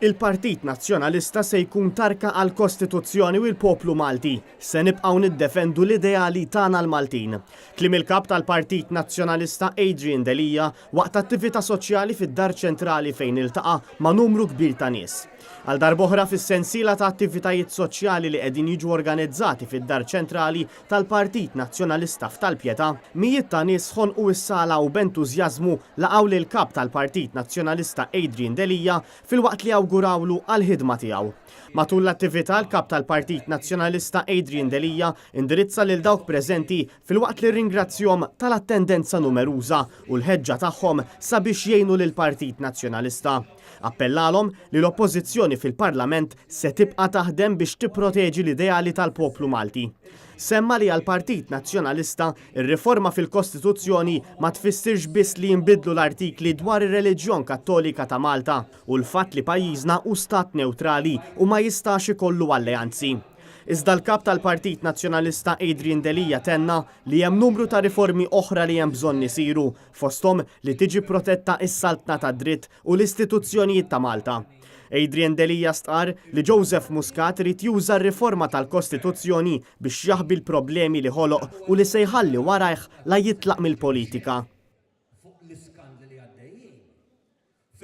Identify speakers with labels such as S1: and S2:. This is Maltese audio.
S1: Il-Partit Nazzjonalista se jkun tarka għall-Kostituzzjoni u l-poplu Malti. Se nibqgħu niddefendu l-ideali tagħna l-Maltin. Kliem il-Kap tal-Partit Nazzjonalista Adrian Delia waqt attività soċjali fid-Dar Ċentrali fejn iltaqa' ma' numru kbir ta' nies. Għal darb'oħra fis-sensiela ta' attivitajiet soċjali li qegħdin jiġu organizzati fid-Dar Ċentrali tal-Partit Nazzjonalista f'Tal-Pietà, mijiet ta' nies ħonqu s-sala u b'entużjażmu laqgħu lill-Kap tal-Partit Nazzjonalista Adrian Delia filwaqt li awgurawlu għall-ħidma tiegħu. Matul l-attività l-Kap tal-Partit Nazzjonalista Adrian Delia indirizza lil dawk preżenti filwaqt li rringrazzjhom tal-attendenza numeruża u l-ħeġġa tagħhom sabiex jgħinu lill-Partit Nazzjonalista. Appellalhom li l-Oppożizzjoni fil-Parlament se tibqa' taħdem biex tipproteġi l-ideali tal-poplu Malti. Semma li għall-Partit Nazzjonalista, ir-riforma fil-Kostituzzjoni ma tfissirx biss li jinbidlu l-artikli dwar ir-reliġjon Kattolika ta' Malta u l-fatt li pajjiżna hu stat newtrali u ma jistax ikollu alleanzi. Iżda l-Kap tal-Partit Nazzjonalista Adrian Delia tenna li hemm numru ta' riformi oħra li hemm bżonn isiru fosthom li tiġi protetta s-saltna tad-dritt u l-istituzzjonijiet ta' Malta. Adrian Delia stqarr li Joseph Muscat irid juża r-riforma tal-Kostituzzjoni biex jaħbi l-problemi li ħoloq u li se jħalli warajh la jitlaq mill-politika.